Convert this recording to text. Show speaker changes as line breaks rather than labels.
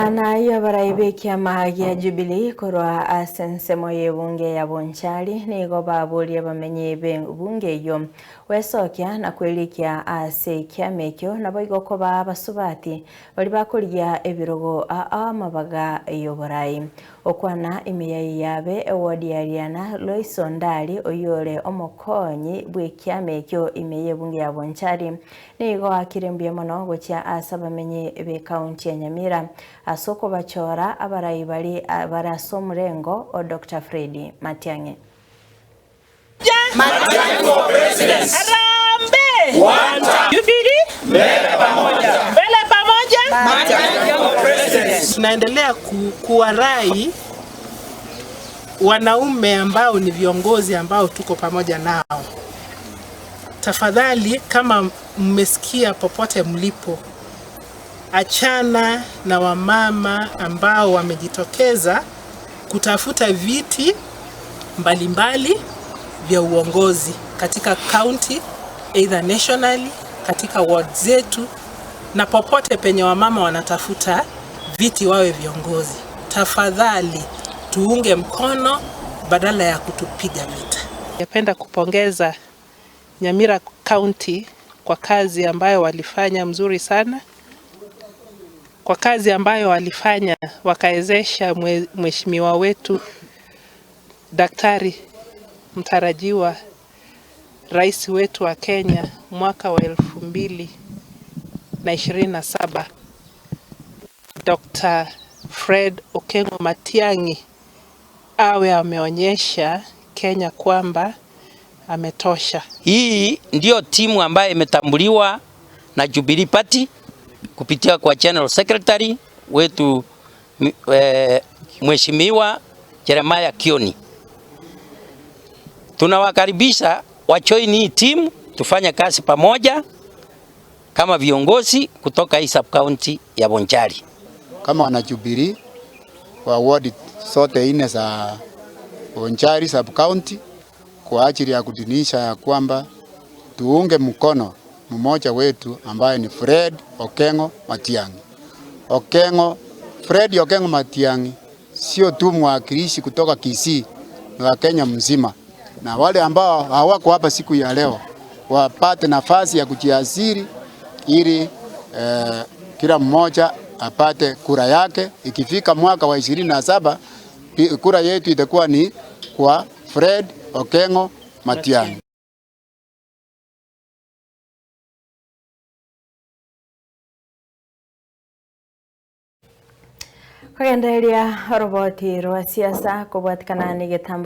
Maigana y'abarai b'ekiama gia Jubilee korwa ase ensemo y'ebunge ya Bonchari nigo baboria bamenyi b'ebunge eyio gwesokia na kwerikia ase ekiama ekio nabo igo koba abasubati bari bakorigia ebirogo amabaga y'oborai. Okwana ime yabe ewodi ya Riana Lois Ondari oyore omokonyi bw'ekiama ekio ime y'ebunge ya Bonchari nigo akire mbuya mono gochia ase abamenyi b'ekaunti ya Nyamira ase okobachora abarai bari bare ase omorengo o Dr. Fred Matiang'i.
Matiang'i for president.
Harambee!
One term.
Jubilee!
Mbele pamoja.
Mbele pamoja.
Matiang'i for president.
Tunaendelea kuwarai wanaume ambao ni viongozi ambao tuko pamoja nao. Tafadhali, kama mmesikia popote mlipo, achana na wamama ambao wamejitokeza kutafuta viti mbalimbali vya uongozi katika county, either nationally, katika ward zetu na popote penye wamama wanatafuta viti wawe viongozi. Tafadhali tuunge mkono badala ya kutupiga vita. Napenda kupongeza Nyamira County kwa kazi ambayo walifanya mzuri sana, kwa kazi ambayo walifanya wakawezesha mheshimiwa wetu daktari mtarajiwa rais wetu wa Kenya mwaka wa 2027 Dr. Fred Okengo Matiang'i awe ameonyesha Kenya kwamba ametosha.
Hii ndio timu ambayo imetambuliwa na Jubilee Party kupitia kwa General Secretary wetu Mheshimiwa Jeremiah Kioni. Tunawakaribisha wajoin hii timu, tufanye kazi pamoja kama viongozi kutoka hii sub county ya Bonchari.
Kama wana Jubilee kwa ward zote 4 za Bonchari sub county kwa ajili ya kudinisha ya kwamba tuunge mkono mmoja wetu ambaye ni Fred Okengo Matiang'i. Fred Okengo Matiang'i sio tu mwakilishi kutoka Kisii, ni wa Kenya mzima, na wale ambao hawako hapa siku ya leo wapate nafasi ya kujiasiri ili kila mmoja apate kura yake. Ikifika mwaka wa 27 kura yetu itakuwa ni kwa Fred Okengo Matiang'i.
Kugenderia roboti rwa siasa kubwatikana ni gitambo.